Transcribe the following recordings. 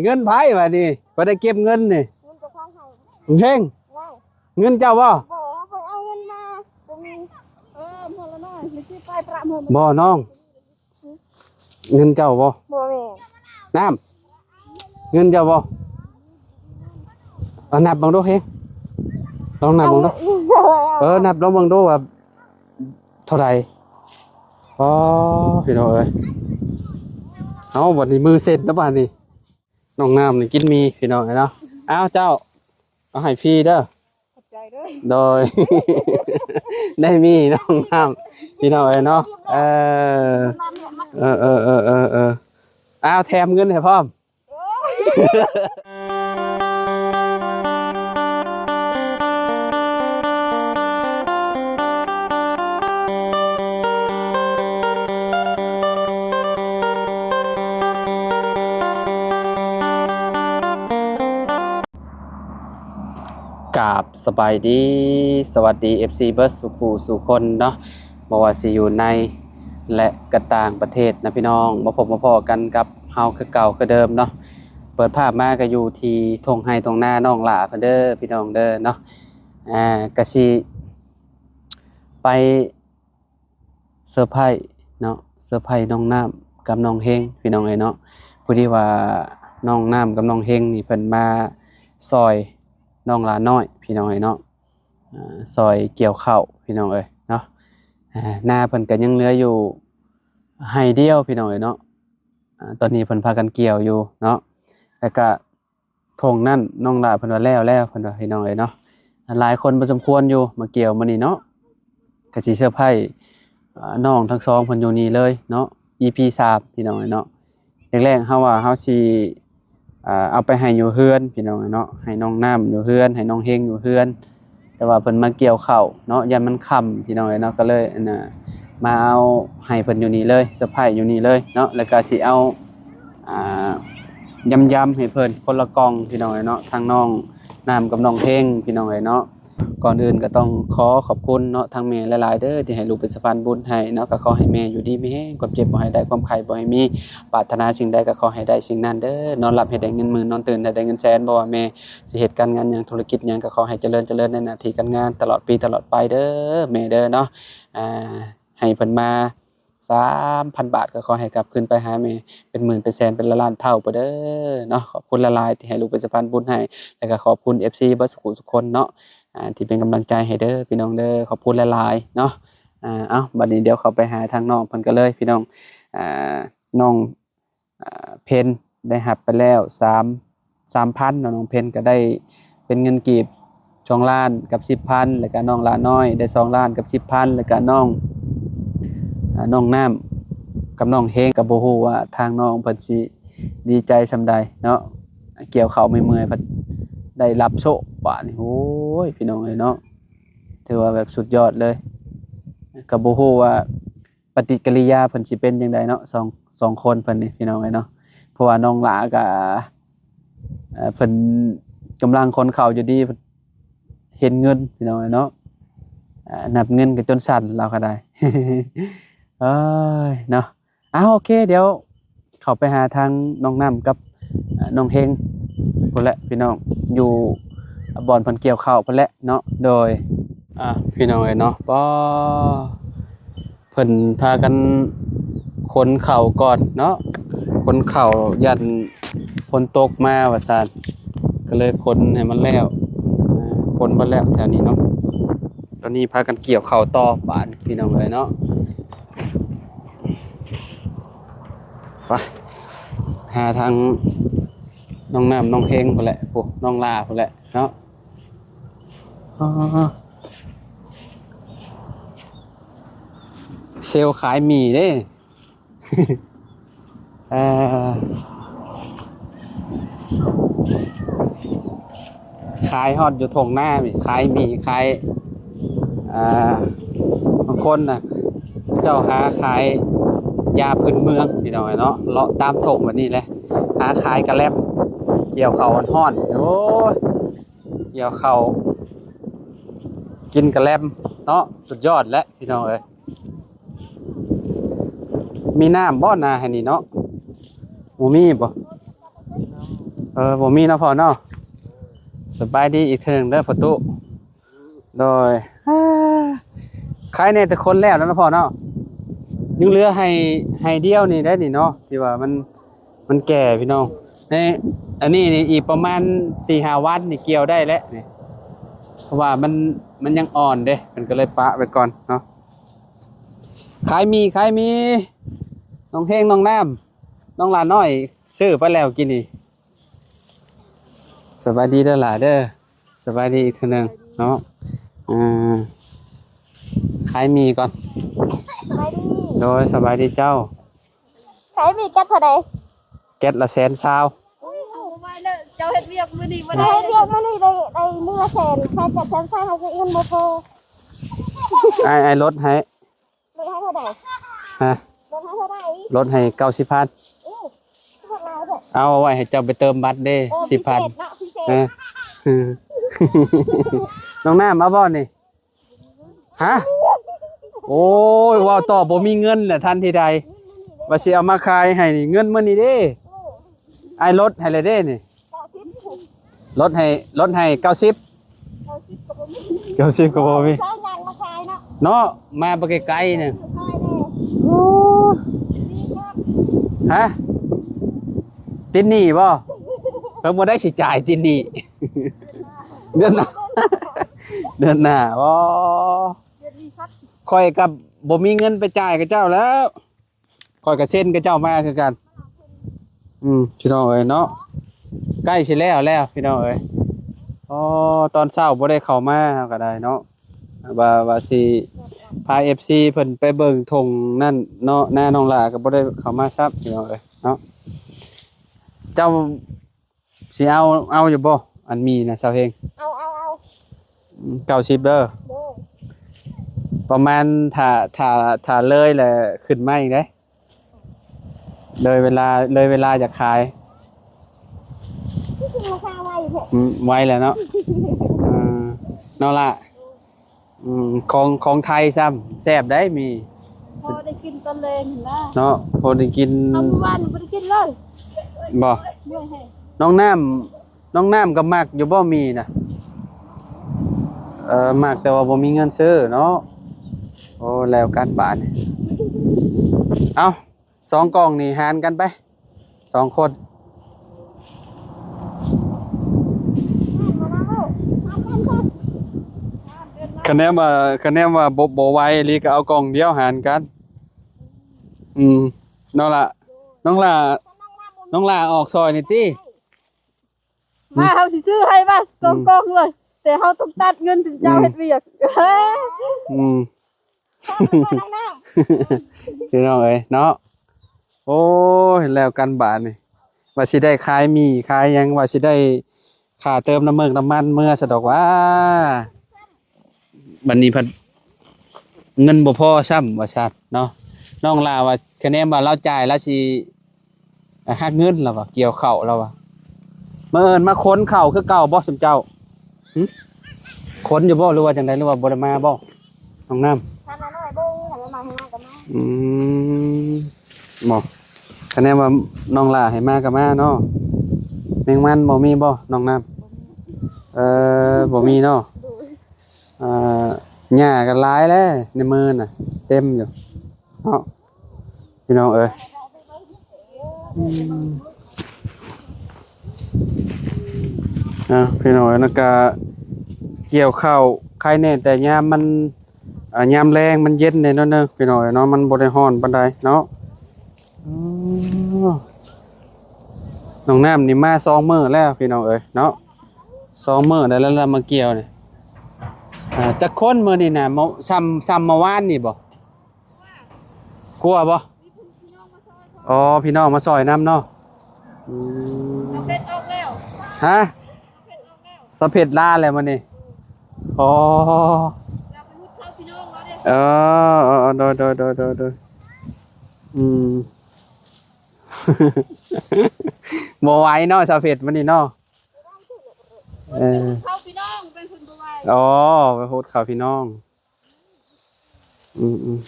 ເງິນໃຜບາດນີ້? ບໍ່ໄດ້ເກັບເງິນນີ້. ເງິນເຈົ້າຂອງເຮົາ. ເຮງ. ເວົ້າ. ເງິນເຈົ້າບໍ່? ບໍ່ ເຂົາເອົາເງິນມາ. ບໍ່ມີ. ເອີ ເມື່ອລະໜ້ອຍ ມີຊິໄປປະເມີ. ບໍ່ນ້ອງ. ເງິນເຈົ້າບໍ່? ບໍ່ແມ່ນ. ນ້ຳ ເງິນເຈົ້າບໍ່? ເອົານັບເບິ່ງດູເຮງ. ລອງນັບເບິ່ງດູ. ເອົາ ເອີ ນັບລອງເບິ່ງດູວ່າເທົ່າໃດ? ອໍ ພີ່ນ້ອງເອີຍ. ເອົາ ບັດນີ້ມືເຊັນແລ້ວບາດນີ້. ນ້ອງນ້ຳນີ້ກິນໝີ່ ພີ່ນ້ອງເອີຍເນາະ. ອ້າວ ເຈົ້າ ເອົາໃຫ້ຟຣີເດີ. ຂອບໃຈເດີ. ໂດຍ ໄດ້ໝີ່ນ້ອງນ້ຳ ພີ່ນ້ອງເອີຍເນາະ. ເອີ ເອີ ເອີ ເອີ ເອີ ເອີ ອ້າວ ແຖມເງິນໃຫ້ພ້ອມ. ກາບສະບາຍດີ ສະຫວັດດີ ເອັຟຊີ ເບິດສູ່ຄູ່ສູ່ຄົນເນາະ, ບໍ່ວ່າຊິຢູ່ໃນ ແລະ ກະຕ່າງປະເທດນະພີ່ນ້ອງ. ມາພົບມາພໍ້ກັນກັບເຮົາຄືເກົ່າຄືເດີມເນາະ. ເປີດພາບມາກໍຢູ່ທີ່ທົ່ງໄຮ່ທົ່ງນານ້ອງຫຼ້າເພິ່ນເດີພີ່ນ້ອງເດີເນາະ. ອ່າ ກະຊິໄປ ເຊີໄພເນາະ, ເຊີໄພນ້ອງນ້ຳກັບນ້ອງເຮງ ພີ່ນ້ອງເອີຍເນາະ. ພໍດີວ່ານ້ອງນ້ຳກັບນ້ອງເຮງນີ້ເພິ່ນມາຊ່ອຍນ້ອງຫຼ້ານ້ອຍ ພີ່ນ້ອງເອີຍເນາະ, ຊ່ອຍກ່ຽວເຂົ້າ ພີ່ນ້ອງເອີຍເນາະ. ນາເພິ່ນກໍຍັງເຫຼືອຢູ່ໄຮ່ດຽວ ພີ່ນ້ອງເອີຍເນາະ. ຕອນນີ້ເພິ່ນພາກັນກ່ຽວຢູ່ເນາະ, ແລ້ວກະ ທົ່ງນັ້ນນ້ອງຫຼ້າເພິ່ນວ່າແລ້ວແລ້ວ ເພິ່ນວ່າ ພີ່ນ້ອງເອີຍເນາະ. ຫຼາຍຄົນພໍສົມຄວນຢູ່ມາກ່ຽວມື້ນີ້ເນາະ, ກະຊິເຊີໄພ ອ່າ ນ້ອງທັງສອງເພິ່ນຢູ່ນີ້ເລີຍເນາະ ອີພີສາມ ພີ່ນ້ອງເອີຍເນາະ. ແລກໆເຮົາວ່າເຮົາຊິ ອ່າ ເອົາໄປໃຫ້ຢູ່ເຮືອນ ພີ່ນ້ອງເອີຍເນາະ, ໃຫ້ນ້ອງນ້ຳຢູ່ເຮືອນ ໃຫ້ນ້ອງເຮງຢູ່ເຮືອນ. ແຕ່ວ່າເພິ່ນມາກ່ຽວເຂົ້າເນາະ ຢ້ານມັນຄ່ຳ ພີ່ນ້ອງເອີຍເນາະ, ກໍເລີຍ ອັນນ່າ ມາເອົາໃຫ້ເພິ່ນຢູ່ນີ້ເລີຍ ເຊີໄພຢູ່ນີ້ເລີຍເນາະ. ແລ້ວກໍຊິເອົາ ອ່າ ຢຳໆໃຫ້ເພິ່ນຄົນລະກ່ອງ ພີ່ນ້ອງເອີຍເນາະ, ທັງນ້ອງນ້ຳກັບນ້ອງເຮງ ພີ່ນ້ອງເອີຍເນາະ. ກ່ອນອື່ນກໍຕ້ອງຂໍຂອບຄຸນເນາະ ທາງແມ່ຫຼາຍໆເດີ ທີ່ໃຫ້ລູກເປັນສະພານບຸນໃຫ້ເນາະ. ກໍຂໍໃຫ້ແມ່ຢູ່ດີມີແຮງ ຄວາມເຈັບບໍ່ໃຫ້ໄດ້ ຄວາມໄຂ້ບໍ່ໃຫ້ມີ, ປາດຖະໜາສິ່ງໃດກໍຂໍໃຫ້ໄດ້ສິ່ງນັ້ນເດີ. ນອນຫຼັບໃຫ້ໄດ້ເງິນໝື່ນ ນອນຕື່ນໃຫ້ໄດ້ເງິນແສນ, ບໍ່ວ່າແມ່ ຊິເຮັດການງານຫຍັງ ທຸລະກິດຫຍັງ ກໍຂໍໃຫ້ຈະເລີນ ຈະເລີນໃນໜ້າທີ່ການງານ ຕະຫຼອດປີຕະຫຼອດໄປເດີແມ່ເດີເນາະ. ອ່າ ໃຫ້ເພິ່ນມາສາມພັນບາດ ກໍຂໍໃຫ້ກັບຄືນໄປຫາແມ່ເປັນໝື່ນເປັນແສນເປັນລ້ານເທົ່າໄປເດີເນາະ. ຂອບຄຸນຫຼາຍໆທີ່ໃຫ້ລູກເປັນສະພານບຸນໃຫ້ ແລ້ວກໍຂອບຄຸນເອັຟຊີເບິດສູ່ຄູ່ສູ່ຄົນເນາະ ອ່າ ທີ່ເປັນກຳລັງໃຈໃຫ້ເດີພີ່ນ້ອງເດີ. ຂອບຄຸນຫຼາຍໆເນາະ. ອ່າ ເອົາ ບັດນີ້ດຽວເຂົ້າໄປຫາທາງນ້ອງເພິ່ນກັນເລີຍພີ່ນ້ອງ. ອ່າ ນ້ອງ ອ່າ ເພັນໄດ້ຮັບໄປແລ້ວສາມ ສາມພັນເນາະ. ນ້ອງເພັນກໍໄດ້ເປັນເງິນກີບສອງລ້ານກັບສິບພັນ, ແລ້ວກໍນ້ອງຫຼ້ານ້ອຍໄດ້ສອງລ້ານກັບສິບພັນ, ແລ້ວກໍນ້ອງ ອ່າ ນ້ອງນ້ຳກັບນ້ອງເຮງ ກໍບໍ່ຮູ້ວ່າທາງນ້ອງເພິ່ນຊິດີໃຈສ່ຳໃດເນາະ. ກ່ຽວເຂົ້າເມື່ອຍໆ ເພິ່ນໄດ້ຮັບໂຊກບາດນີ້ ໂອ້ຍ ພີ່ນ້ອງເອີຍເນາະ, ຖືວ່າແບບສຸດຍອດເລີຍ. ກໍບໍ່ຮູ້ວ່າ ປະຕິກິລິຍາເພິ່ນຊິເປັນຈັ່ງໃດເນາະ ສອງ ສອງຄົນເພິ່ນນີ້ ພີ່ນ້ອງເອີຍເນາະ. ເພາະວ່ານ້ອງຫຼ້າກະ ເອີ ເພິ່ນກຳລັງຂົນເຂົ້າຢູ່ດີ ເຫັນເງິນ ພີ່ນ້ອງເອີຍເນາະ, ເອີ ນັບເງິນກໍຈົນສັ່ນ ລາວກໍໄດ້. ເອີຍ ເນາະ. ອ້າວ ໂອເຄ ດຽວເຂົ້າໄປຫາທາງນ້ອງນ້ຳກັບ ເອີ ນ້ອງເຮງພຸ້ນແຫຼະ ພີ່ນ້ອງ, ຢູ່ບ່ອນເພິ່ນກ່ຽວເຂົ້າພຸ້ນແຫຼະເນາະ. ໂດຍ ອ່າ ພີ່ນ້ອງເອີຍເນາະ, ປໍ ເພິ່ນພາກັນຂົນເຂົ້າກ່ອນເນາະ, ຂົນເຂົ້າຢ້ານຝົນຕົກມາວ່າຊັ້ນ, ກໍເລີຍຂົນໃຫ້ມັນແລ້ວ, ຂົນເບິດແລ້ວແຖວນີ້ເນາະ. ຕອນນີ້ພາກັນກ່ຽວເຂົ້າຕໍ່ບາດ ພີ່ນ້ອງເອີຍເນາະ. ໄປຫາທາງນ້ອງນ້ຳນ້ອງເຮງພຸ້ນແຫຼະ, ໂອ້ ນ້ອງຫຼ້າພຸ້ນແຫຼະເນາະ. ອໍ ເຊວຂາຍໝີ່ເດ້. ເອີ ຂາຍຮອດຢູ່ທົ່ງນານີ້ ຂາຍໝີ່ ຂາຍ ອ່າ ບາງຄົນນະ ເຂົາເຈົ້າຫາຂາຍຢາພື້ນເມືອງ ພີ່ນ້ອງເອີຍເນາະ, ເລາະຕາມທົ່ງແບບນີ້ແຫຼະ ຫາຂາຍກະແລັມ ກ່ຽວເຂົ້າຮ້ອນໆ ໂອ້ຍ ກ່ຽວເຂົ້າກິນກະແລັມເນາະ, ສຸດຍອດແຫຼະ ພີ່ນ້ອງເອີຍ. ມີນ້ຳບໍ່ນາໃຫ້ນີ້ເນາະ? ບໍ່ມີບໍ່? ເອີ ບໍ່ມີເນາະພໍ່ເນາະ. ສະບາຍດີອີກເທື່ອໜຶ່ງເດີພໍ່ຕູ້. ໂດຍ ອາ ຂາຍແດ່ແຕ່ຄົນແລ້ວເນາະພໍ່ເນາະ. ຍັງເຫຼືອໄຮ່ ໄຮ່ດຽວນີ້ໄດ໋ນີ້ເນາະ ທີ່ວ່າມັນ ມັນແກ່ພີ່ນ້ອງ. ໃນ ອັນນີ້ນີ້ອີກປະມານສີ່ຫ້າວັນນີ້ກ່ຽວໄດ້ແລ້ວນີ້ ເພາະວ່າມັນ ມັນຍັງອ່ອນເດ້ ເພິ່ນກໍເລີຍປະໄວ້ກ່ອນເນາະ. ຂາຍໝີ່ ຂາຍໝີ່ ນ້ອງເຮງ ນ້ອງນ້ຳ ນ້ອງຫຼ້ານ້ອຍ ຊື້ໄປແລ້ວກີ້ນີ້. ສະບາຍດີເດີຫຼ້າເດີ. ສະບາຍດີອີກເທື່ອໜຶ່ງເນາະ. ເອີ ຂາຍໝີ່ກ່ອນ. ສະບາຍດີ. ໂດຍ ສະບາຍດີເຈົ້າ. ຂາຍໝີ່ແກັດເທົ່າໃດ? ແກັດລະແສນຊາວ. ເອົາໄວ້ເດີ ເຈົ້າເຮັດວຽກມື້ນີ້ບໍ່ໄດ້ ເຮັດວຽກມື້ນີ້ໄດ້ ໄດ້ມື້ລະແສນ ຂາຍແກັດແສນຊາວ ເຮົາເກັບເງິນບໍ່ພໍ. ອ້າຍ ອ້າຍລົດໃຫ້. ລົດໃຫ້ເທົ່າໃດ? ຮະ? ລົດໃຫ້ເທົ່າໃດ? ລົດໃຫ້ເກົ້າສິບພັນ. ໂອ້ ລົດຫຼາຍແທ້. ເອົາໄວ້ໃຫ້ເຈົ້າໄປເຕີມບັດເດ້ ເອີ ສິບພັນ. ພິເສດເນາະ ພິເສດ. ເອີ ນ້ອງນ້ຳເອົາບໍ່ນີ້? ຮະ? ໂອ້ຍ ເວົ້າຕໍ່ບໍ່ມີເງິນແຫຼະ ທັນທີໃດ ວ່າຊິເອົາມາຂາຍໃຫ້ນີ້ ເງິນມື້ນີ້ເດ້ ອ້າຍລົດໃຫ້ແລ້ວເດ້ນີ້. ລົດໃຫ້ ລົດໃຫ້ເກົ້າສິບ. ເກົ້າສິບກໍບໍ່ມີເນາະ ມາບໍ່ໄກໆນີ້. ໂອ້ ຮະ? ຕິດໜີ້ບໍ່? ເພິ່ນບໍ່ໄດ້ຊິຈ່າຍຕິດໜີ້ ເດືອນໜ້າ ເດືອນໜ້າບໍ່? ຂ້ອຍກໍບໍ່ມີເງິນໄປຈ່າຍຂະເຈົ້າແລ້ວ. ຂ້ອຍກໍເຊັນຂະເຈົ້າມາຄືກັນ. ອືມ ພີ່ນ້ອງເອີຍເນາະ ໃກ້ຊິແລ້ວແລ້ວພີ່ນ້ອງເອີຍ. ອໍ ຕອນເຊົ້າບໍ່ໄດ້ເຂົ້າມາ ເຮົາກໍໄດ້ເນາະ ວ່າ ວ່າຊິພາເອັຟຊີເພິ່ນໄປເບິ່ງທົ່ງນັ້ນເນາະ ນານ້ອງຫຼ້າກໍບໍ່ໄດ້ເຂົ້າມາຊ້ຳ ພີ່ນ້ອງເອີຍເນາະ. ເຈົ້າ ຊິເອົາ ເອົາຢູ່ບໍ່ ອັນໝີ່ນະສາວເຮງ? ເອົາ ເອົາ ເອົາ. ອືມ ເກົ້າສິບເດີ. ໂດຍ. ປະມານ ຖ້າ ຖ້າ ຖ້າເລີຍແລ້ວຂຶ້ນມາອີກເດ້ ເລີຍເວລາ ເລີຍເວລາຈະຂາຍ. ຄືລາຄາໄວແທ້. ອືມ ໄວແລ້ວເນາະ. ເອີ ນ້ອງຫຼ້າ ອືມ ຂອງ ຂອງໄທຊ້ຳ ແຊບໄດ໋ ໝີ່ ພໍໄດ້ກິນຕອນແລງຫັ້ນນະ ເນາະ ພໍໄດ້ກິນ. ເອົາ ມື້ວານບໍ່ໄດ້ກິນເລີຍ. ບໍ່? ເມື່ອຍແຮງ. ນ້ອງນ້ຳ ນ້ອງນ້ຳກໍມັກຢູ່ບໍ່ໝີ່ນະ? ເອີ ມັກ ແຕ່ວ່າບໍ່ມີເງິນຊື້ເນາະ. ໂອ້ ແລ້ວກັນບາດນີ້. ເອົ້າ ສອງກ່ອງນີ້ຫານກັນໄປ ສອງຄົນ. ຄະແນນວ່າ ຄະແນນວ່າບໍ່ ບໍ່ໄຫວອີ່ຫຼີກໍເອົາກ່ອງດຽວຫານກັນ. ອືມ ນ້ອງຫຼ້າ ນ້ອງຫຼ້າ ນ້ອງຫຼ້າອອກຊ່ອຍໜ່ອຍຕິ. ມາ ເຮົາຊິຊື້ໃຫ້ມາ ສອງ ອືມ ກ່ອງເລີຍ ແຕ່ເຮົາຕ້ອງຕັດເງິນເຈົ້າ ອືມ ເຮັດວຽກ. ອືມ ພີ່ນ້ອງເອີຍເນາະ. ໂອ້ຍ ແລ້ວກັນບາດນີ້ ວ່າຊິໄດ້ຂາຍໝີ່ຂາຍຫຍັງ ວ່າຊິໄດ້ຄ່າເຕີມນ້ຳເມັກນ້ຳມັນເມືອຊະດອກຫວາ. ບັດນີ້ພັດເງິນບໍ່ພໍຊ້ຳວ່າຊັ້ນເນາະ. ນ້ອງຫຼ້າວ່າຄະແນນວ່າລາວຈ່າຍ ລາວຊິ ອາ ຫັກເງິນລາວວ່າ ກ່ຽວເຂົ້າລາວວ່າ. ມື້ອື່ນມາຂົນເຂົ້າຄືເກົ່າບໍ່ຊຸມເຈົ້າ? ຫຶ? ຂົນຢູ່ບໍ່ ຫຼືວ່າຈັ່ງໃດ ຫຼືວ່າບໍ່ໄດ້ມາບໍ່ ນ້ອງນ້ຳ? ຖ້າມາໜ້ອຍເບິ່ງ ຖ້າມາໃຫ້ມາກໍມາ. ອືມ ບໍ່ ຄະແນນວ່ານ້ອງຫຼ້າໃຫ້ມາກໍມາເນາະ. ແມງມັນບໍ່ມີບໍ່ ນ້ອງນ້ຳ? ບໍ່ມີ. ເອີ ບໍ່ມີເນາະ. ໂດຍ. ອ່າ ຫຍ້າກໍຫຼາຍແລ້ວໃນມືນະ ເຕັມຢູ່ເນາະ ພີ່ນ້ອງເອີຍ. ອືມ ອ່າ ພີ່ນ້ອງເອີຍ ແລ້ວກະກ່ຽວເຂົ້າ ໃຄແນ່ແຕ່ຍາມມັນ ອ່າ ຍາມແລງມັນເຢັນແດ່ໜ້ອຍໜຶ່ງ ພີ່ນ້ອງເອີຍເນາະ ມັນບໍ່ໄດ້ຮ້ອນປານໃດເນາະ. ອໍ ນ້ອງນ້ຳນີ້ມາສອງມື້ແລ້ວ ພີ່ນ້ອງເອີຍເນາະ ສອງມື້ແລ້ວ ແລ້ວມາກ່ຽວນີ້. ອ່າ ຈັກຄົນມື້ນີ້ນະ ມາ ຊ່ຳ ຊ່ຳເມື່ອວານນີ້ບໍ່? ກວ່າບໍ່? ອໍ ພີ່ນ້ອງມາຊ່ອຍນຳເນາະ. ອືມ ສາວເພັດອອກແລ້ວ. ຮະ? ສາວເພັດອອກແລ້ວ ສາວເພັດລາແລ້ວມື້ນີ້. ອໍ ລາວໄປຮຸດເຂົ້າພີ່ນ້ອງລາວເດ້. ເອີ ເອີ ເອີ ໂດຍ ໂດຍ ໂດຍ ໂດຍ ໂດຍ. ອືມ ບໍ່ໄຫວເນາະ ສາວເພັດມື້ນີ້ເນາະ. ເອີ ໄປຮຸດເຂົ້າພີ່ນ້ອງ ເປັນຄົນບໍ່ໄຫວ. ອໍ ໄປຮຸດເຂົ້າພີ່ນ້ອງ. ອືມ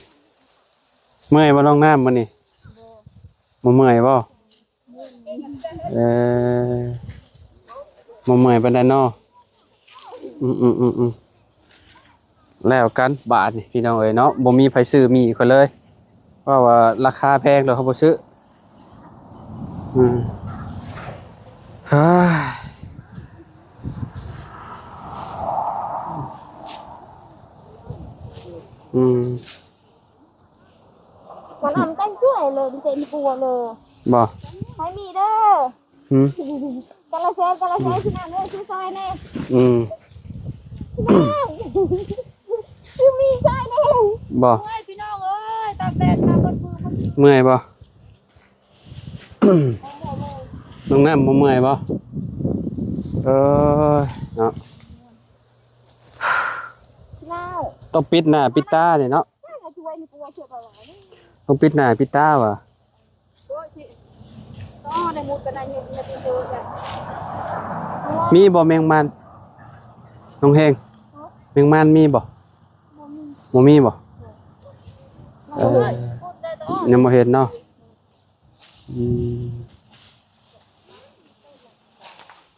ໆ ເມື່ອຍບໍ່ນ້ອງນ້ຳມື້ນີ້? ບໍ່ ບໍ່ເມື່ອຍບໍ່? ເອີ ບໍ່ເມື່ອຍປານໃດເນາະ. ອືມໆໆໆ ແລ້ວກັນບາດນີ້ພີ່ນ້ອງເອີຍເນາະ, ບໍ່ມີໃຜຊື້ໝີ່ຂ້ອຍເລີຍ. ເວົ້າວ່າລາຄາແພງແລ້ວເຮົາບໍ່ຊື້. ອືມ ເຮີ້ຍ ອືມ ມັນອຳແຕ່ງຊ່ວຍເລີຍ ເປັນຄົວເລີຍ ບໍ່? ໃຫ້ມີເດີ. ຫືມ ກາລະແຊ ກາລະແຊ ອືມ ພີ່ນ້ອງເອີຍ ຊ່ວຍຊ່ອຍແດ່. ອືມ ພີ່ນ້ອງ ຄືມີຊ່ອຍແດ່ ບໍ່? ໂອ້ຍ ພີ່ນ້ອງເອີຍ ຕາກແດດມາເບິດມື້ເບິດມື້ ເມື່ອຍບໍ່? ນ້ອງນ້ຳບໍ່ເມື່ອຍບໍ່? ເອີຍ ເນາະ ຕ້ອງປິດໜ້າປິດຕານີ້ເນາະ ຕ້ອງປິດໜ້າປິດຕາວ່າ. ມີບໍ່ແມງມັນ ນ້ອງເຮງ? ແມງມັນມີບໍ່? ບໍ່ມີບໍ່? ເອີ ຍັງບໍ່ເຫັນເນາະ. ອືມ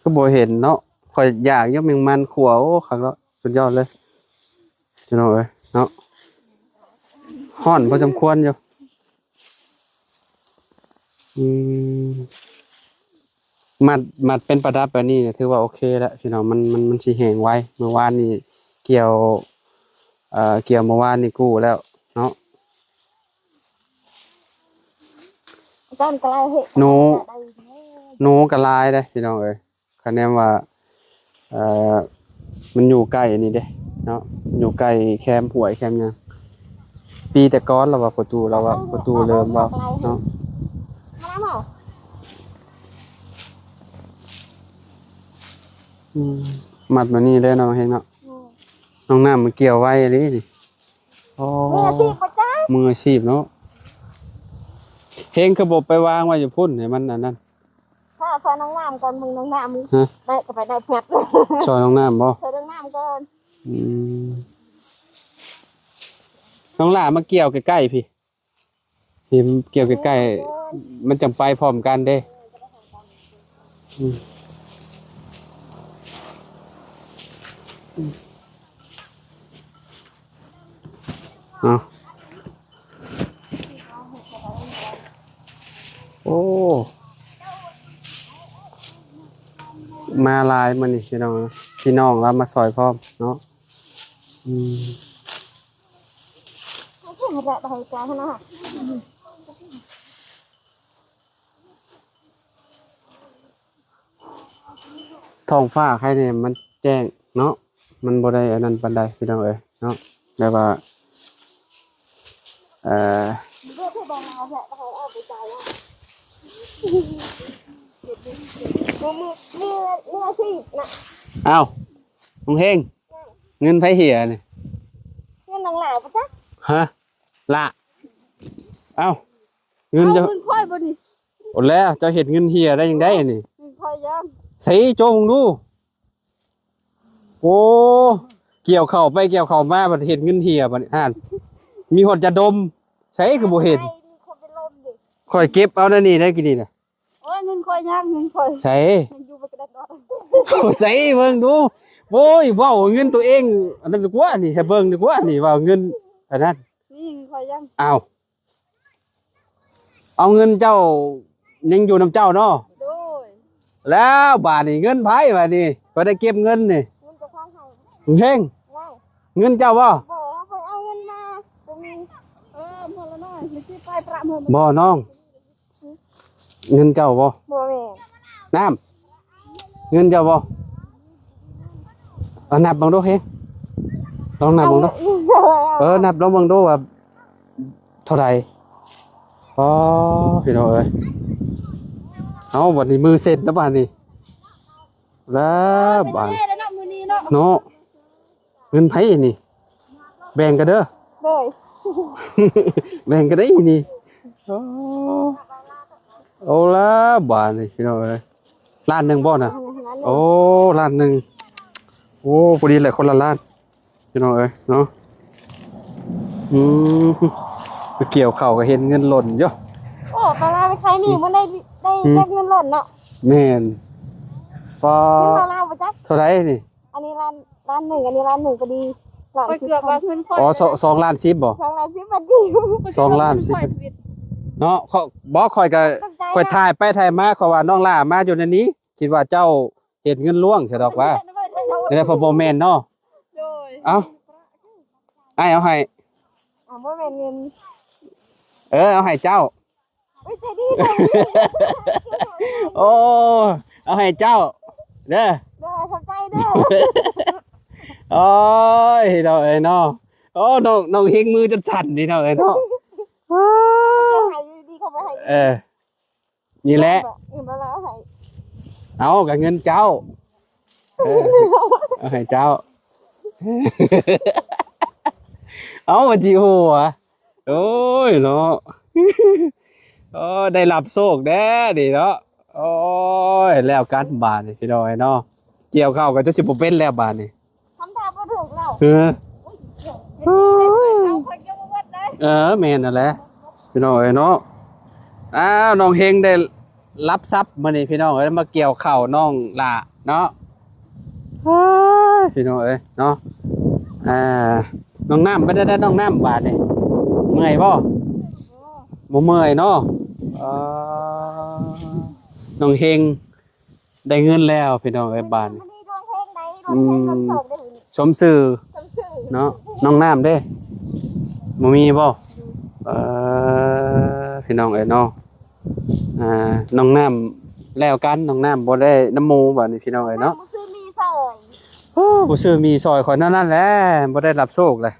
ຄືບໍ່ເຫັນເນາະ. ຂ້ອຍຢາກຢູ່ແມງມັນຂົ້ວ ໂອ້ ຄັກເນາະ ສຸດຍອດເລີຍພີ່ນ້ອງເອີຍເນາະ. ຮ້ອນພໍສົມຄວນຢູ່. ອືມ ມັດ ມັດເປັນປະດັບແບບນີ້ຖືວ່າໂອເຄແລ້ວພີ່ນ້ອງ. ມັນ ມັນ ມັນຊິແຫ້ງໄວ. ມື້ວານນີ້ກ່ຽວ ເອີ ກ່ຽວມື້ວານນີ້ກູ້ແລ້ວເນາະ. ໜູ ໜູກໍຫຼາຍເດ້ພີ່ນ້ອງເອີຍ. ຄະແນນວ່າ ເອີ ມັນຢູ່ໃກ້ອັນນີ້ເດ້ເນາະ ຢູ່ໃກ້ແຄມຫ້ວຍແຄມຫຍັງ. ປີແຕ່ກ່ອນລາວວ່າປະຕູ ລາວວ່າປະຕູເລີ່ມເວົ້າເນາະ. ອືມ ມັດມານີ້ເລີຍເນາະ ເຮງເນາະ. ອືມ ນ້ອງນ້ຳມັນກ່ຽວໄວອີ່ຫຼີນີ້. ໂອ້ ມືອາຊີບບໍ່ຈັກ ມືອາຊີບເນາະ. ເຮງຄືບໍ່ໄປວາງໄວ້ຢູ່ພຸ້ນໃຫ້ມັນອັນນັ້ນ? ຖ້າ ຖ້ານ້ອງນ້ຳກ່ອນ ເບິ່ງນ້ອງນ້ຳ ຮະ ໄດ້ກໍໄປໄດ້ແພັດ ຊ່ອຍນ້ອງນ້ຳບໍ່? ຊ່ອຍນ້ອງນ້ຳກ່ອນ. ອືມ ນ້ອງຫຼ້າມາກ່ຽວໃກ້ໆ ພີ້ ພີ້ ກ່ຽວໃກ້ໆ ມັນຈັ່ງໄປພ້ອມກັນເດ້. ອືມ ເອົາ ໂອ້ ມາຫຼາຍມື້ນີ້ພີ່ນ້ອງ ພີ່ນ້ອງລາວມາຊ່ອຍພ້ອມເນາະ. ອືມ ທ້ອງຟ້າໃຄແດ່ ມັນແຈ້ງເນາະ ມັນບໍ່ໄດ້ອັນນັ້ນປານໃດພີ່ນ້ອງເອີຍເນາະ. ແບບວ່າ ເອີ ເອົ້າ ລຸງເຮງ ເງິນໃຜເຫຍນີ້? ເງິນນ້ອງຫຼ້າບໍ່ຈັກ. ຮະ? ຫຼ້າ ເອົ້າ ເງິນເຈົ້າ ເອົາເງິນຂ້ອຍບໍ່ນີ້? ໂອ້ ແລ້ວເຈົ້າເຮັດເງິນເຫຍໄດ້ຈັ່ງໃດນີ້? ເງິນຂ້ອຍຍັງ ໃສໂຈະເບິ່ງດູ. ໂອ້ ກ່ຽວເຂົ້າໄປກ່ຽວເຂົ້າມາ ບັດເຮັດເງິນເຫຍບັດນີ້ ຫັ້ນ ມີຮອດຢາດົມ ໃສຄືບໍ່ເຫັນ? ຂ້ອຍເກັບເອົາໃນນີ້ໄດ້ກີ້ນີ້ນະ. ໂອ້ຍ ເງິນຂ້ອຍຍັງ ເງິນຂ້ອຍ ໃສ? ຍັງຢູ່ບໍ່ກະດາດດອກ ໃສເບິ່ງດູ. ໂອ້ຍ ເວົ້າເງິນຕົວເອງອັນນັ້ນດີກວ່ານີ້ ໃຫ້ເບິ່ງດີກວ່ານີ້ ວ່າເງິນອັນນັ້ນ. ນີ້ເງິນຂ້ອຍຍັງ ອ້າວ ເອົາເງິນເຈົ້າຍັງຢູ່ນຳເຈົ້າເນາະ? ໂດຍ ແລ້ວບາດນີ້ເງິນໃຜບາດນີ້? ຂ້ອຍໄດ້ເກັບເງິນນີ້ ເງິນເຈົ້າຂອງໃຜ? ເຮງ ເງິນເຈົ້າບໍ່? ບໍ່ ຂ້ອຍເອົາເງິນມາ ບໍ່ມີ. ເອີ ມື້ລະໜ້ອຍ ຊິໄປປະເມີ ບໍ່ນ້ອງ ເງິນເຈົ້າບໍ່? ບໍ່ແມ່ນ ນ້ຳ ເງິນເຈົ້າບໍ່? ເອົານັບເບິ່ງດູເຮງ ລອງນັບເບິ່ງດູ. ເອີ ນັບລອງເບິ່ງດູວ່າເທົ່າໃດ? ອໍ ພີ່ນ້ອງເອີຍ ເອົາ ບັດນີ້ມືເຊັນແລ້ວບາດນີ້ ແລ້ວບາດ ເປັນແທ້ແລ້ວເນາະ ມື້ນີ້ເນາະ ເນາະ. ເງິນໃຜນີ້? ແບ່ງກັນເດີ ໂດຍ ແບ່ງກັນໄດ້ນີ້. ໂອ້ ເອົາລະບາດນີ້ພີ່ນ້ອງເອີຍ ລ້ານໜຶ່ງບໍ່ນະ? ໂອ້ ລ້ານໜຶ່ງ ໂອ້ ພໍດີແຫຼະ ຄົນລະລ້ານ ພີ່ນ້ອງເອີຍເນາະ. ອືມ ໄປກ່ຽວເຂົ້າກໍເຫັນເງິນຫຼົ່ນຢູ່. ໂອ້ ປາລາວໄປຂາຍໜີ້ ມັນໄດ້ ໄດ້ເກັບເງິນຫຼົ່ນເນາະ. ແມ່ນ ປາ ເງິນລາວ ເທົ່າໃດນີ້? ອັນນີ້ລ້ານ ລ້ານໜຶ່ງ ອັນນີ້ລ້ານໜຶ່ງພໍດີ ລ້ານສິບພັນ. ຂ້ອຍເກືອບວ່າເງິນຂ້ອຍ ອໍ ສ- ສອງລ້ານສິບບໍ່? ສອງລ້ານສິບພັນກີບ. ສອງລ້ານສິບ ຂ້ອຍເງິນຂ້ອຍເພິ່ນຜິດເນາະ. ເພາະບໍ່ ຂ້ອຍກໍ ຂອບໃຈ ຂ້ອຍ ເດີ ຖ່າຍໄປຖ່າຍມາ ຂ້ອຍວ່ານ້ອງຫຼ້າມາຢູ່ໃນນີ້ ຄິດວ່າເຈົ້າເຮັດເງິນລ່ວງຊະດອກວ່າ. ເອີ ແຕ່ເພາະບໍ່ແມ່ນເນາະ. ໂດຍ ເອົ້າ ອ້າຍເອົາໃຫ້. ອາ ບໍ່ແມ່ນເງິນ. ເອີ ເອົາໃຫ້ເຈົ້າ. ໂອ້ຍ ໃຈດີເດີ. ໂອ້ ເອົາໃຫ້ເຈົ້າເດີ. ໂດຍ ຂອບໃຈເດີ. ໂອ້ຍ ພີ່ນ້ອງເອີຍເນາະ. ໂອ້ ນ້ອງ ນ້ອງເຮັງມືຈົນສັ່ນ ພີ່ນ້ອງເອີຍເນາະ. ເຂົາໃຫ້ຢູ່ດີ ເຂົາບໍ່ໃຫ້. ເອີ ນີ້ແຫຼະ ເອີ ມາລາວໃຫ້. ເອົາ ກໍເງິນເຈົ້າ. ເອີ ເອົາໃຫ້ເຈົ້າ. ເອົາ ມັນຊິຫົວ. ໂອ້ຍເນາະ. ໂອ້ຍ ໄດ້ຮັບໂຊກແດ່ນີ້ເນາະ. ໂອ້ຍ ແລ້ວກັນບາດນີ້ ພີ່ນ້ອງເອີຍເນາະ. ກ່ຽວເຂົ້າກໍຈົນຊິບໍ່ເປັນແລ້ວບາດນີ້. ທຳທ່າບໍ່ຖືກແລ້ວ. ເອີ ເອົາ ຂ້ອຍກ່ຽວບໍ່ເບິດເລີຍ. ເອີ ແມ່ນນັ້ນແຫຼະ ພີ່ນ້ອງເອີຍເນາະ. ອ້າວ ນ້ອງເຮັງໄດ້ ລັບຊັບມື້ນີ້ພີ່ນ້ອງເອີຍ ມາກ່ຽວເຂົ້ານ້ອງຫຼ້າເນາະ. ເອີຍ ພີ່ນ້ອງເອີຍເນາະ. ອ່າ ນ້ອງນ້ຳເປັນແນວໃດ ນ້ອງນ້ຳ ບາດນີ້ ເມື່ອຍບໍ່? ບໍ່ເມື່ອຍເນາະ. ເອີ ນ້ອງເຮັງໄດ້ເງິນແລ້ວພີ່ນ້ອງເອີຍ ບາດນີ້. ອືມ ສົມຊື່ເນາະ. ນ້ອງນ້ຳເດ້ ບໍ່ມີບໍ່? ເອີ ພີ່ນ້ອງເອີຍເນາະ. ອ່າ ນ້ອງນ້ຳແລ້ວກັນ ນ້ອງນ້ຳບໍ່ໄດ້ນຳໝູ່ບາດນີ້ ພີ່ນ້ອງເອີຍເນາະ. ບໍ່ຊື້ໝີ່ຊ່ອຍ ໂອ້ ບໍ່ຊື້ໝີ່ຊ່ອຍ ຂ້ອຍແນວນັ້ນແຫຼະ ບໍ່ໄດ້ຮັບໂຊກເລີຍ.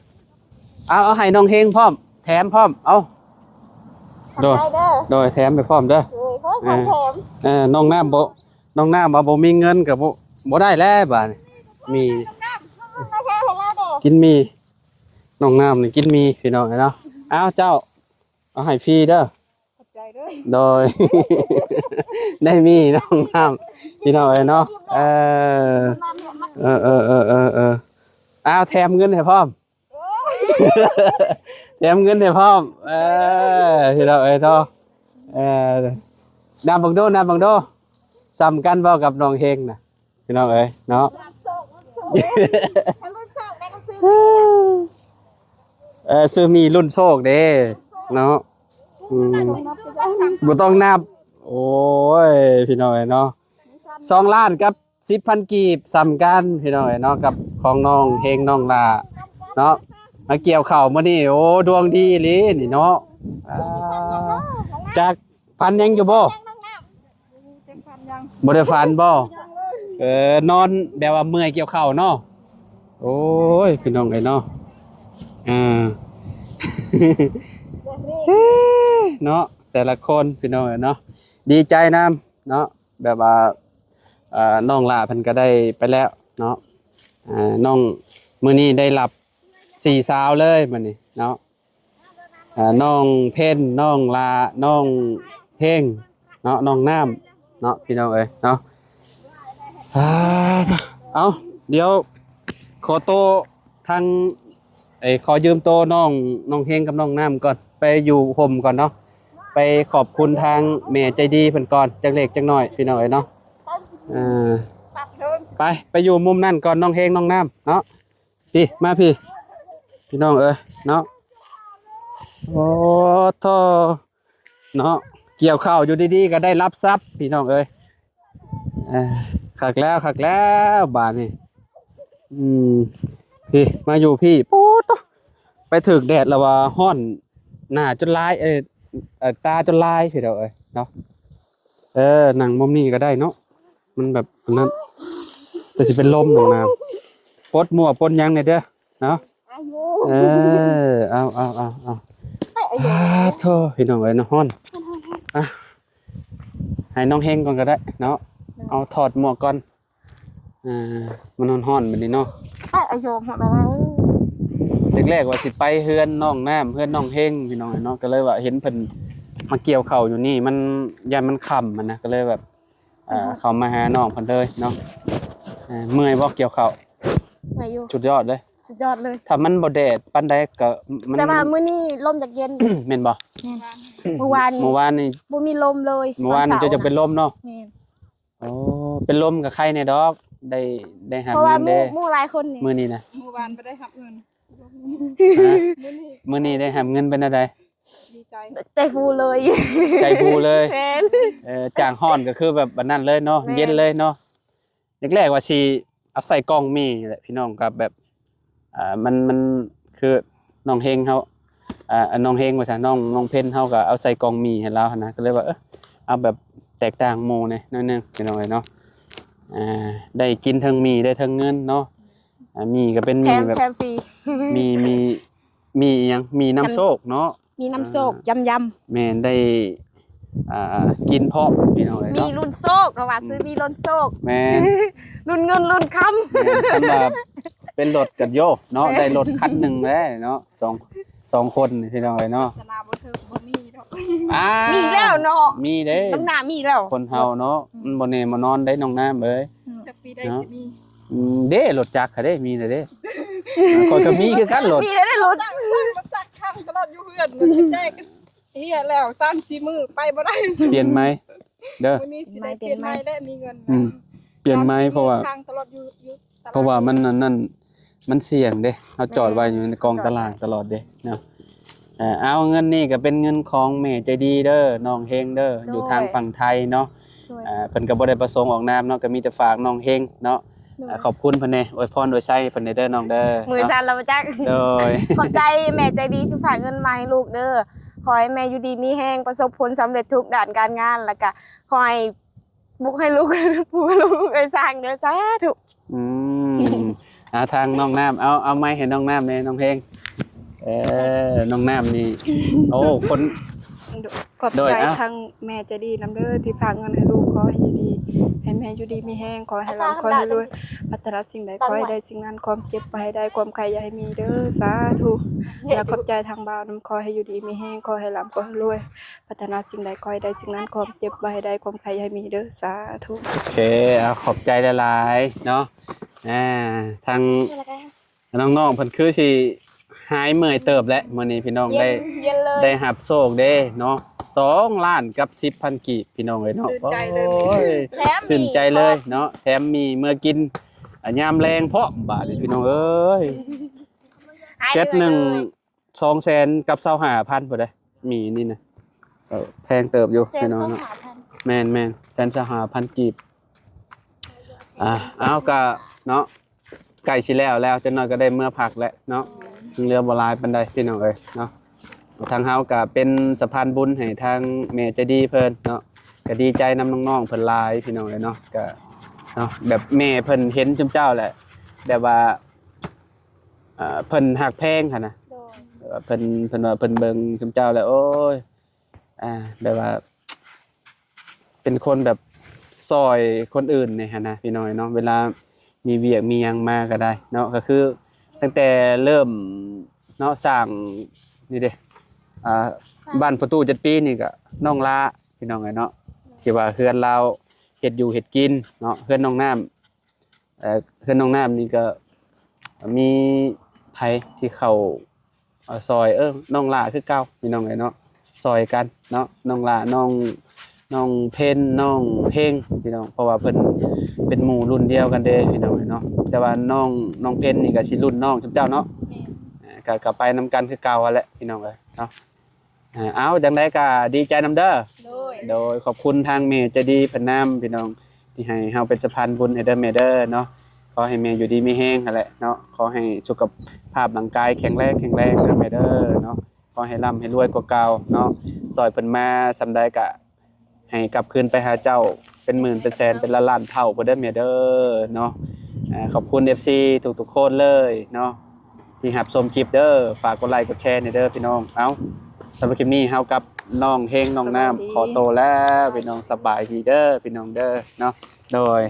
ເອົາ ເອົາໃຫ້ນ້ອງເຮັງພ້ອມ ແຖມພ້ອມ ເອົາ. ໂດຍ ໂດຍ ແຖມໄປພ້ອມເດີ. ເອີ ເອີ ນ້ອງນ້ຳບໍ່ ນ້ອງນ້ຳວ່າບໍ່ມີເງິນກໍບໍ່ ບໍ່ໄດ້ແລ້ວບາດນີ້. ໝີ່ ກິນໝີ່ ນ້ອງນ້ຳນີ້ກິນໝີ່ ພີ່ນ້ອງເອີຍເນາະ. ເອົາ ເຈົ້າ ເອົາໃຫ້ຟຣີເດີ. ຂອບໃຈເດີ. ໂດຍ ໄດ້ໝີ່ນ້ອງນ້ຳ ພີ່ນ້ອງເອີຍເນາະ. ເອີ ເອີ ເອີ ເອີ ເອີ ເອີ ເອົາ ແຖມເງິນໃຫ້ພ້ອມ ແຖມເງິນໃຫ້ພ້ອມ. ເອີ ພີ່ນ້ອງເອີຍເນາະ. ເອີ ນັບເບິ່ງດູ ນັບເບິ່ງດູ ສ່ຳກັນບໍ່ກັບນ້ອງເຮັງນະ? ພີ່ນ້ອງເອີຍເນາະ. ເອີ ຊື້ໝີ່ລຸ້ນໂຊກເດ້ເນາະ. ອືມ ບໍ່ຕ້ອງນັບ. ໂອ້ຍ ພີ່ນ້ອງເອີຍເນາະ. ສອງລ້ານກັບສິບພັນກີບ ສ່ຳກັນ ພີ່ນ້ອງເອີຍເນາະ ກັບຂອງນ້ອງເຮັງ ນ້ອງຫຼ້າເນາະ. ມາກ່ຽວເຂົ້າມື້ນີ້ ໂອ້ ດວງດີອີ່ຫຼີນີ້ເນາະ. ອ່າ ຈັກ ຝັນຫຍັງຢູ່ບໍ່? ບໍ່ໄດ້ຝັນບໍ່? ເອີ ນອນແບບວ່າເມື່ອຍກ່ຽວເຂົ້າເນາະ. ໂອ້ຍ ພີ່ນ້ອງເອີຍເນາະ. ອ່າ ເນາະ ແຕ່ລະຄົນ ພີ່ນ້ອງເອີຍເນາະ. ດີໃຈນຳເນາະ ແບບວ່າ ເອີ ນ້ອງຫຼ້າເພິ່ນກໍໄດ້ໄປແລ້ວເນາະ. ອ່າ ນ້ອງ ມື້ນີ້ໄດ້ຮັບສີ່ສາວເລີຍມື້ນີ້ເນາະ. ອ່າ ນ້ອງເພັນ ນ້ອງຫຼ້າ ນ້ອງເຮັງເນາະ ນ້ອງນ້ຳເນາະ ພີ່ນ້ອງເອີຍເນາະ. ອ່າ ເອົາ ດຽວຂໍໂຕທາງ ເອີ ຂໍຢືມໂຕນ້ອງ ນ້ອງເຮັງກັບນ້ອງນ້ຳກ່ອນ ໄປຢູ່ຮົ່ມກ່ອນເນາະ. ໄປຂອບຄຸນທາງແມ່ໃຈດີເພິ່ນກ່ອນ ຈັກເລັກຈັກນ້ອຍ ພີ່ນ້ອງເອີຍເນາະ. ເອີ ໄປ ໄປຢູ່ມຸມນັ້ນກ່ອນ ນ້ອງເຮັງ ນ້ອງນ້ຳເນາະ. ພີ່ ມາພີ່ ພີ່ນ້ອງເອີຍເນາະ. ໂອ້ໂທ້ ເນາະ ກ່ຽວເຂົ້າຢູ່ດີໆ ກໍໄດ້ຮັບຊັບ ພີ່ນ້ອງເອີຍ. ເອີ ຄັກແລ້ວ ຄັກແລ້ວບາດນີ້. ອືມ ພີ່ ມາຢູ່ພີ່ ໂອ້ໂທ້ ໄປຖືກແດດແລ້ວວ່າຮ້ອນ ໜ້າຈົນລາຍ ເອີ ເອີ ຕາຈົນລາຍ ພີ່ນ້ອງເອີຍເນາະ. ເອີ ນັ່ງມຸມນີ້ກໍໄດ້ເນາະ. ມັນແບບອັນນັ້ນ ແຕ່ຊິເປັນລົມນ້ອງນ້ຳ ປົດໝວກປົດຫຍັງແດ່ເດີເນາະ. ເອີ ເອົາ ເອົາ ເອົາ ເອົາ. ອ້າໂທ້ ພີ່ນ້ອງເອີຍເນາະ ຮ້ອນ. ອ່ະ ໃຫ້ນ້ອງເຮັງກ່ອນກໍໄດ້ເນາະ. ເອົາ ຖອດໝວກກ່ອນ. ອ່າ ມັນຮ້ອນໆ ແບບນີ້ເນາະ. ແລກໆ ວ່າຊິໄປເຮືອນນ້ອງນ້ຳ ເຮືອນນ້ອງເຮັງ ພີ່ນ້ອງເອີຍເນາະ ກໍເລີຍວ່າເຫັນເພິ່ນມາກ່ຽວເຂົ້າຢູ່ນີ້ ມັນ ຢ້ານມັນຄ່ຳຫັ້ນນະ ກໍເລີຍແບບ ອ່າ ເຂົ້າມາຫານ້ອງເພິ່ນເລີຍເນາະ. ເມື່ອຍບໍ່ກ່ຽວເຂົ້າ? ເມື່ອຍຢູ່. ສຸດຍອດເລີຍ ສຸດຍອດເລີຍ. ຖ້າມັນບໍ່ແດດປານໃດກໍມັນ ແຕ່ວ່າມື້ນີ້ລົມຢາກເຢັນ ແມ່ນບໍ່? ແມ່ນ. ມື້ວານນີ້ ມື້ວານນີ້ບໍ່ມີລົມເລີຍ. ມື້ວານນີ້ເຈົ້າຈະເປັນລົມເນາະ. ແມ່ນ. ໂອ້ ເປັນລົມກໍໄຄແດ່ດອກ. ໄດ້ ໄດ້ຮັບເງິນເດ້ ເພາະວ່າໝູ່ ໝູ່ຫຼາຍຄົນນີ້ ມື້ນີ້ນະ ມື້ວານບໍ່ໄດ້ຮັບເງິນ ຮະ? ມື້ນີ້ ມື້ນີ້ໄດ້ຮັບເງິນເປັນແນວໃດ? ດີໃຈ ໃຈຟູເລີຍ ໃຈຟູເລີຍ ແມ່ນ ເອີ ຈ້າງຮ້ອນກໍຄືແບບອັນນັ້ນເລີຍເນາະ ແມ່ນ ເຢັນເລີຍເນາະ. ແລກໆວ່າຊິເອົາໃສ່ກ່ອງໝີ່ແຫຼະພີ່ນ້ອງ ກໍແບບ ອ່າ ມັນ ມັນຄືນ້ອງເຮງເຮົາ ອ່າ ນ້ອງເຮງວ່າຊັ້ນ ນ້ອງ ນ້ອງເພັນເຮົາກໍເອົາໃສ່ກ່ອງໝີ່ໃຫ້ລາວຫັ້ນນະ ກໍເລີຍວ່າ ເອີ ເອົາແບບແຕກຕ່າງໝູ່ແດ່ໜ້ອຍໜຶ່ງພີ່ນ້ອງເອີຍເນາະ. ອ່າ ໄດ້ກິນເທິງໝີ່ ໄດ້ເທິງເງິນເນາະ. ອ່າ ໝີ່ກໍເປັນໝີ່ແບບ ແຖມ ແຖມຟຣີ ໝີ່ ໝີ່ ໝີ່ອີ່ຫຍັງ ໝີ່ນຳໂຊກເນາະ ມີນ້ຳໂຊກ ອ່າ ຢຳໆ ແມ່ນ ໄດ້ ອ່າ ກິນພ້ອມພີ່ນ້ອງເອີຍເນາະ ມີລຸ້ນໂຊກ ກໍວ່າ ອືມ ຊື້ມີລຸ້ນໂຊກ ແມ່ນ ລຸ້ນເງິນລຸ້ນຄຳ ແມ່ນ ຄັນວ່າເປັນລົດກໍໂຍເນາະ ແມ່ນ ໄດ້ລົດຄັນໜຶ່ງແລ້ວເນາະ ສອງ ສອງຄົນພີ່ນ້ອງເອີຍເນາະ ສະໜາບໍ່ເຖິງບໍ່ມີດອກ ອ່າ ມີແລ້ວເນາະ ມີເດ້ ນ້ອງນ້ຳມີແລ້ວ ຄົນເຮົາເນາະ ອືມ ມັນບໍ່ແນ່ບໍ່ນອນເດ້ນ້ອງນ້ຳເອີຍ ອືມ ຈັກປີໃດ ເນາະ ຊິມີ ອືມ ເດ້ ລົດຈັກກະເດ້ ມີແລ້ວເດ້ ຂ້ອຍກໍມີຄືກັນລົດ ມີແລ້ວເດ້ລົດ ຈັກ ຈັກ ຈັກ ຂັງຕະຫຼອດຢູ່ເຮືອນ ແຈກເຮຍແລ້ວ ສາມສີ່ມື້ໄປບໍ່ໄດ້ ປ່ຽນໃໝ່ເດີ ມື້ນີ້ຊິໄດ້ປ່ຽນໃໝ່ແລ້ວ ມີເງິນ ອືມ ປ່ຽນໃໝ່ ສາມສີ່ ເພາະວ່າ ຂັງຕະຫຼອດຢູ່ ຢູ່ຕະຫຼາດ ເພາະວ່າມັນອັນນັ້ນ ມັນສ່ຽງເດ້ ເຮົາຈອດໄວ້ຢູ່ໃນກອອງຕະຫຼາດຕະຫຼອດເດ້ເນາະ ເອີ ເອົາ ເງິນນີ້ກໍເປັນເງິນຂອງແມ່ໃຈດີເດີ ນ້ອງເຮງເດີ ໂດຍ ຢູ່ທາງຝັ່ງໄທເນາະ ໂດຍ ອ່າ ເພິ່ນກໍບໍ່ໄດ້ປະສົງອອກນາມເນາະ ກໍມີແຕ່ຝາກນ້ອງເຮງເນາະ ໂດຍ ອ່າ ຂອບຄຸນເພິ່ນແດ່ ອວຍພອນອວຍໄຊເພິ່ນແດ່ເດີນ້ອງເດີ ມືສັ່ນແລ້ວບໍ່ຈັກ ໂດຍ ຂອບໃຈແມ່ໃຈດີທີ່ຝາກເງິນມາໃຫ້ລູກເດີ ຂໍໃຫ້ແມ່ຢູ່ດີມີແຮງ ປະສົບຜົນສຳເລັດທຸກດ້ານການງານ ແລ້ວກະຂໍໃຫ້ບຸກໃຫ້ລູກ ປູກລູກໃຫ້ສ້າງເດີ ສາທຸ ອືມ ອ່າ ທາງນ້ອງນ້ຳ ເອົາ ເອົາໄມໃຫ້ນ້ອງນ້ຳແດ່ ນ້ອງເຮງ ເອີ ນ້ອງນ້ຳນີ້ ໂອ້ ຄົນ ຂອບໃຈ ໂດຍ ອ່ະ ທາງແມ່ໃຈດີນຳເດີ ທີ່ຝາກເງິນໃຫ້ລູກ ຂໍໃຫ້ຢູ່ດີ ໃຫ້ແມ່ຢູ່ດີມີແຮງ ຂໍໃຫ້ລ່ຳ ຂໍໃຫ້ລວຍ ປາດຖະໜາສິ່ງໃດ ຂໍໃຫ້ໄດ້ສິ່ງນັ້ນ ຄວາມເຈັບບໍ່ໃຫ້ໄດ້ ຄວາມໄຂ້ຢ່າໃຫ້ມີເດີ ສາທຸ ແລ້ວຂອບໃຈທາງບ່າວນຳ ຂໍໃຫ້ຢູ່ດີມີແຮງ ຂໍໃຫ້ລ່ຳ ຂໍໃຫ້ລວຍ ປາດຖະໜາສິ່ງໃດ ຂໍໃຫ້ໄດ້ສິ່ງນັ້ນ ຄວາມເຈັບບໍ່ໃຫ້ໄດ້ ຄວາມໄຂ້ຢ່າໃຫ້ມີເດີ ສາທຸ ໂອເຄ ເອົາ ຂອບໃຈຫຼາຍໆເນາະ ອ່າ ທາງ ນ້ອງໆເພິ່ນຄືຊິຫາຍເມື່ອຍເຕີບແຫຼະ ມື້ນີ້ພີ່ນ້ອງ ເຢັນ ໄດ້ ເຢັນເລີຍ ໄດ້ຮັບໂຊກເດ້ເນາະ ສອງລ້ານກັບສິບພັນກີບ ພີ່ນ້ອງເອີຍເນາະ ຊື່ນໃຈເລີຍ ໂອ້ຍ ແຖມໝີ່ ຊື່ນໃຈເລີຍເນາະ ແຖມໝີ່ເມືອກິນ ອ່າ ຍາມແລງພ້ອມ ບາດນີ້ພີ່ນ້ອງເອີຍ ເຈັດໜຶ່ງ ສອງແສນກັບຊາວຫ້າພັນພຸ້ນເດ້ ໝີ່ນີ້ນະ ເອີ ແພງເຕີບຢູ່ ແສນຊາວຫ້າພັນ ພີ່ນ້ອງເນາະ ແມ່ນໆ ແສນຊາວຫ້າພັນກີບ ອ່າ ເອົາ ກະເນາະ ໃກ້ຊິແລ້ວແລ້ວ ຈັກໜ້ອຍກໍໄດ້ເມືອພັກແລ້ວເນາະ ຍັງເຫຼືອບໍ່ຫຼາຍປານໃດ ພີ່ນ້ອງເອີຍເນາະ ທາງເຮົາກະເປັນສະພານບຸນໃຫ້ທາງແມ່ໃຈດີເພິ່ນເນາະ ກະດີໃຈນຳນ້ອງໆເພິ່ນຫຼາຍ ພີ່ນ້ອງເອີຍເນາະ ກະເນາະ ແບບແມ່ເພິ່ນເຫັນຊຸມເຈົ້າແຫຼະ ແບບວ່າ ອ່າ ເພິ່ນຮັກແພງຫັ້ນນະ ໂດຍ ເພິ່ນ ເພິ່ນວ່າເພິ່ນເບິ່ງຊຸມເຈົ້າແລ້ວ ໂອ້ຍ ອ່າ ແບບວ່າ ເປັນຄົນແບບຊ່ອຍຄົນອື່ນນີ້ຫັ້ນນະ ພີ່ນ້ອງເນາະ ເວລາມີວຽກມີຫຍັງມາກໍໄດ້ເນາະ ກໍຄືຕັ້ງແຕ່ເລີ່ມເນາະ ສ້າງນີ້ເດ້ ອ່າ ບ້ານປະຕູເຈັດປີນີ້ກໍນ້ອງຫຼ້າ ພີ່ນ້ອງເອີຍເນາະ ທີ່ວ່າເຮືອນລາວເຮັດຢູ່ເຮັດກິນເນາະ ເຮືອນນ້ອງນ້ຳ ເອີ ເຮືອນນ້ອງນ້ຳນີ້ກໍມີໃຜທີ່ເຂົ້າ ເອີ ຊ່ອຍ ເອີ ນ້ອງຫຼ້າຄືເກົ່າ ພີ່ນ້ອງເອີຍເນາະ ຊ່ອຍກັນເນາະ ນ້ອງຫຼ້າ ນ້ອງ ນ້ອງເພັນ ນ້ອງເຮງ ພີ່ນ້ອງ ເພາະວ່າເພິ່ນເປັນໝູ່ລຸ້ນດຽວກັນເດ້ ພີ່ນ້ອງເອີຍເນາະ ແຕ່ວ່ານ້ອງ ນ້ອງເພັນນີ້ກໍຊິລຸ້ນນ້ອງຊຸມເຈົ້າເນາະ ແມ່ນ ເອີ ກໍ ກໍໄປນຳກັນຄືເກົ່າຫັ້ນແຫຼະ ພີ່ນ້ອງເອີຍເນາະ. ອ່າ ເອົາ ຈັ່ງໃດກໍດີໃຈນຳເດີ ໂດຍ ໂດຍ ຂອບຄຸນທາງແມ່ໃຈດີເພິ່ນນຳ ພີ່ນ້ອງ ທີ່ໃຫ້ເຮົາເປັນສະພານບຸນໃຫ້ເດີແມ່ເດີເນາະ ຂໍໃຫ້ແມ່ຢູ່ດີມີແຮງຫັ້ນແຫຼະເນາະ ຂໍໃຫ້ສຸຂະພາບຮ່າງກາຍແຂງແຮງ ແຂງແຮງເດີແມ່ເດີເນາະ ຂໍໃຫ້ລ່ຳໃຫ້ລວຍກວ່າເກົ່າເນາະ ຊ່ອຍເພິ່ນມາສ່ຳໃດກະໃຫ້ກັບຄືນໄປຫາເຈົ້າເປັນໝື່ນເປັນແສນເປັນລ້ານໆເທົ່າພຸ້ນເດີແມ່ເດີເນາະ ອ່າ ຂອບຄຸນເອັຟຊີທຸກໆຄົນເລີຍເນາະ ທີ່ຮັບຊົມຄລິບເດີ ຝາກກົດໄລກົດແຊແດ່ເດີພີ່ນ້ອງ ເອົາ ສຳລັບຄລິບນີ້ເຮົາກັບນ້ອງເຮງນ້ອງນ້ຳ ສະບາຍດີ ຂໍໂຕແລ້ວພີ່ນ້ອງ ສະບາຍດີເດີພີ່ນ້ອງເດີເນາະ ໂດຍ.